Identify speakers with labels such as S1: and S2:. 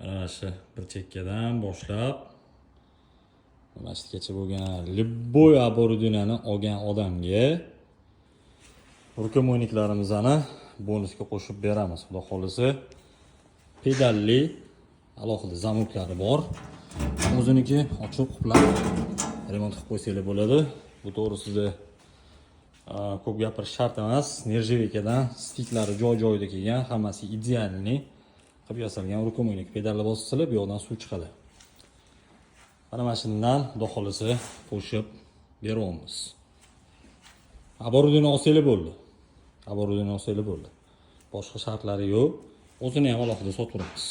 S1: Mana shu bir chekkadan boshlab mana shu yergacha bo'lgan любой оборудование ni olgan odamga рукомойник larimizni bonusga qo'shib beramiz, xudo xohlasa. Pedalli, alohida zamoklari bor o'ziniki, ochib, quplab, remont qilib qo'ysanglar bo'ladi. Bu to'g'risida ko'p gapirish shart emas. Нержавейка dan, stiklari joy joyida kelgan, hammasi идеальный qilib yasalgan рукомойник. Pedalni bossanglar, bu yoqdan suv chiqadi. Mana shundan, xudo xohlasa, qo'shib beryapmiz. Оборудование olsanglar bo'ldi, оборудование olsanglar bo'ldi, boshqa shartlari yo'q. O'zini ham alohida sotaveramiz.